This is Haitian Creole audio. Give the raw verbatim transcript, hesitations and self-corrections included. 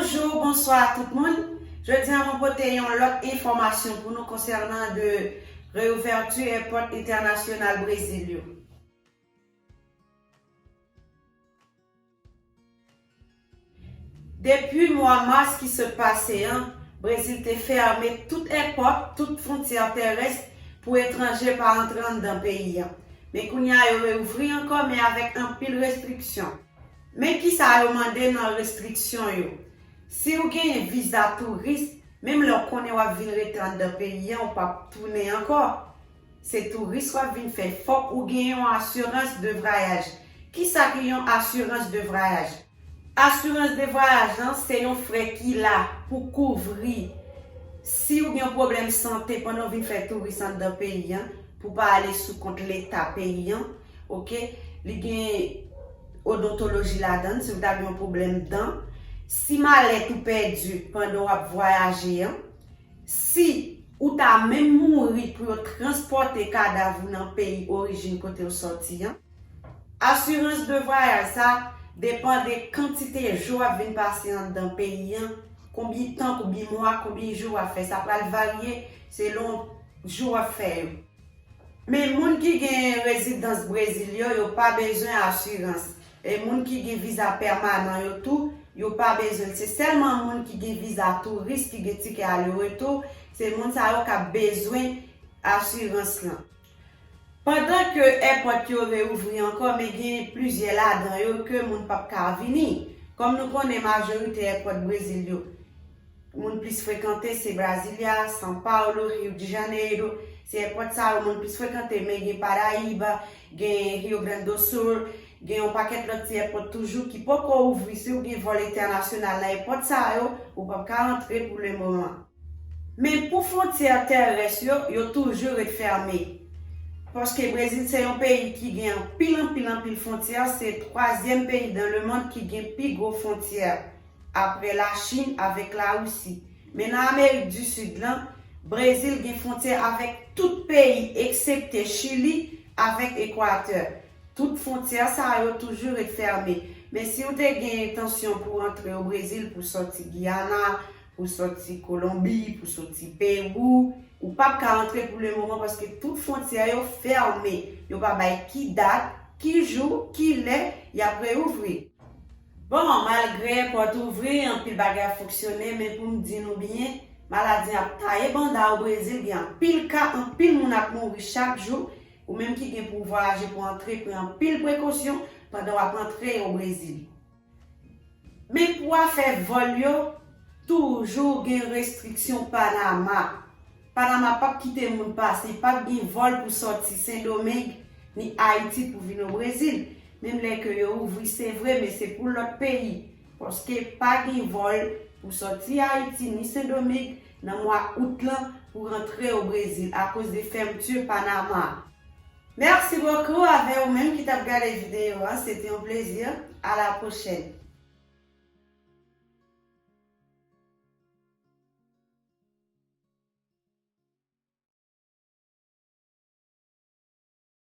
Bonjou, bonswa tout moun. Jodi a mwen pote yon lòt enfòmasyon pou nou konsènan de reouvèti èpòt entènasyonal Brezil yo. Depi mwa mas ki sot pase an, Brezil te fèmen tout èpòt, tout fwontyè tèrès pou etranje pa antre anndan peyi an. Men kounye a yo reouvri ankò, men avèk anpil restriksyon. Men kisa yo mande nan restriksyon yo? Si w genyen viza touris, menm lè w konnen w ap vin rete anndan peyi an, ou p ap tounen ankò. Se touris w ap vin fè, fòk ou gen yon asirans de vwayaj. Kisa ki yon asirans de vwayaj? Asirans de vwayaj lan se yon frè ki la pou kouvri si w gen pwoblèm sante pandan w vin fè touris anndan peyi an, pou pa ale sou kont leta peyi an, oke? Li gen odontoloji ladan l, si w ta gen yon pwoblèm dan. Si malèt ou pèdi pandan w ap vwayaje an, si ou ta menm mouri pou yo transpòte kadav ou nan peyi orijin kote w sòti an. Asirans de vwayaj sa depann de kantite jou w ap vin pase anndan peyi an, konbyen tan, konbyen mwa, konbyen jou w ap fè. Sa pral varye selon jou w ap fè yo. Men moun ki gen rezidans Brezil yo, yo pa bezwen asirans. E moun ki gen viza pèmanan yo tou, yo pa bezwen. Se sèlman moun ki gen viza touris, ki gen tikè ale retou, se moun sa yo k ap bezwen asirans lan. Pandan ke èpòt yo reouvri ankò, men gen plizyè ladan yo ke moun p ap ka vini. Kòm nou konnen majorite èpòt Brezil yo, moun plis frekante se Brasilia, São Paulo, Rio de Janeiro. Se èpòt sa yo moun plis frekante, men gen Paraíba, gen Rio Grande do Sul, gen yon pakèt lòt ti èpòt toujou ki poko ouvri. Si w gen vòl entènasyonal nan èpòt sa yo, ou p ap ka antre pou le moman. Men pou fwontyè tèrès yo, yo toujou ret fèmen. Paske Brezil se yon peyi ki gen anpil, anpil, anpil fwontyè. Se twazyèm peyi dans le monde ki gen pi gwo fwontyè apre Lachin avèk Larisi. Men nan Amerik di Sid lan, Brezil gen fwontyè avèk tout peyi eksepte Chili avèk Ekwatè. Tout fwontyè sa yo toujou ret fèmen. Men si w te gen entansyon pou antre o Brezil, pou sòti Giyana, pou sòti Kolonbi, pou sòti Pewou, ou p ap ka antre pou le moman paske tout fwontyè yo fèmen. Yo pa bay ki dat, ki jou, ki lè y ap reouvri. Bon, malgre èpòt ouvri, anpil bagay ap fonksyone, men pou m di nou byen, maladi ap taye banda o Brezil, gen anpil ka, anpil moun ap mouri chak jou. Ou menm ki gen pou w vwayaje pou antre, pran anpil prekosyon pandan w ap antre o Brezil. Men pou afè vòl yo, toujou gen restriksyon Panama. Panama p ap kite moun pase, p ap gen vòl pou sòti Sendomeng ni Ayiti pou vin o Brezil. Menm lè ke yo ouvri, se vre, men se pou lòt peyi. Paske pa gen vòl pou sòti Ayiti ni Sendomeng nan mwa out lan pou rantre o Brezil akoz de fèmti Panama. Merci beaucoup avè ou menm ki t ap gade videyo a. C'était un plaisir. À la prochaine.